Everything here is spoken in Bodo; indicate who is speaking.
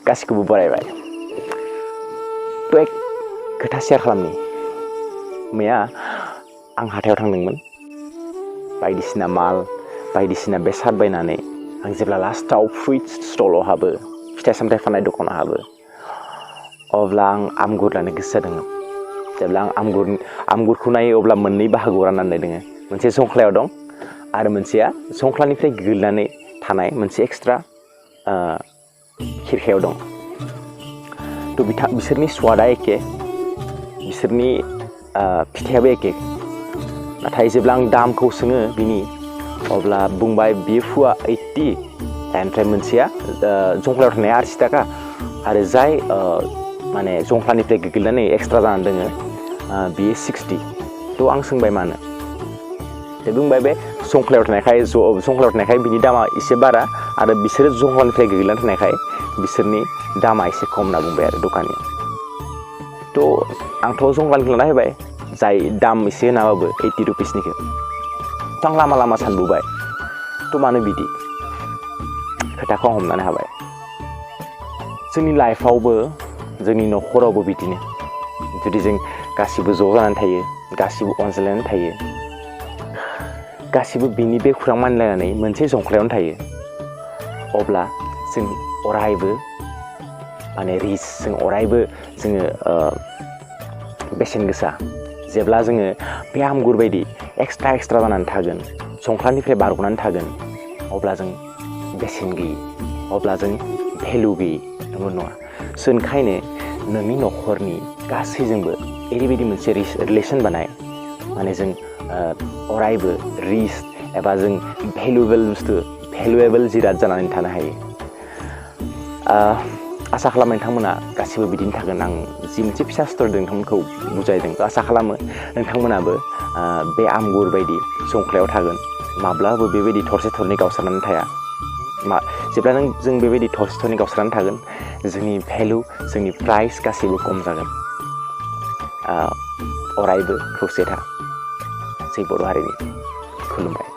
Speaker 1: गासिखौबो बरायबाय थ' एक खोथा शेयार खालामनि मैया आं हाथायाव थांदोंमोन बायदिसिना माल बायदिसिना बेसाद बायनानै आं जेब्ला लास्टाव फ्रुइट स्टलाव हाबो फिथाइ सामथाइ फाननाय दखानाव हाबो अब्ला आं आमगुर लानो गोसो जादोंमोन जेब्ला आं आमगुरखौ नायो अब्ला मोननै बाहागोआव राननानै दोङो मोनसे जंख्लायाव दं आरो मोनसेया जंख्लानिफ्राय गोग्लैनानै थानाय मोनसे एक्सट्रा खिरखायाव दं थ' बिसोरनि स्वादा एखे बिसोरनि फिथाइयाबो एखे नाथाय जेब्ला आं दामखौ सोङो बिनि अब्ला बुंबाय बियो फुवा 80 ओमफ्राय मोनसेया जंख्लायाव थानाया 80 थाखा आरो जाय माने जंख्लानिफ्राय गोग्लैनानै एक्सट्रा जानानै दोङो बियो 60 थ' आं सोंबाय मानो दा बुंबाय बे जंख्लायाव थानायखाय बिनि दामा एसे बारा आरो बिसोरो जंख्लानिफ्राय गोग्लैनानै थानायखाय बिसोरनि दामा एसे खम होनना बुंबाय आरो दखानिया थ' आंथ' जंख्लानिखौ लाना होबाय जाय दाम एसे होनाबाबो 80 रुपिसनिखौ थ' आं लामा सानबोबाय थ' मानो बिदि खोथाखौ आं हमनानै हाबाय जोंनि लाइफआवबो जोंनि न'खरावबो बिदिनो जुदि जों गासिबो ज' जानानै थायो गासिबो अनज्लायनानै थायो गासिबो बिनि बे खौरां मानिलायनानै मोनसे जंख्लायावनो थायो अब्ला जों अरायबो माने रिच जों अरायबो जोङो बेसेन गोसा जेब्ला जोङो बे आमगुर बायदि एक्सट्रा जानानै थागोन जंख्लानिफ्राय बारग'नानै थागोन अब्ला जों बेसेन गैयि अब्ला जों भेलु गैयि नंगौ नङा ओंखायनो नोंनि न'खरनि गासैजोंबो ओरैबायदि मोनसे रिलेसन बानाय माने जों अरायबो रिच एबा जों भेलुएबल जिराद जानानै थानो हायो आसा खालामो नोंथांमोना गासिबो बिदिनो थागोन आं जि मोनसे फिसा स्ट'रिजों नोंथांमोनखौ बुजायदों आसा खालामो नोंथांमोनाबो बे आमगुर बायदि जंख्लायाव थागोन माब्लाबो बेबायदि थरसे थरनै गावसारनानै थाया जेब्ला जों बेबायदि थरसे थरनै गावसारनानै थागोन जोंनि भेलु जोंनि प्राइस गासैबो खम जागोन अरायबो खौसे था जों बर' हारिनि खुलुमबाय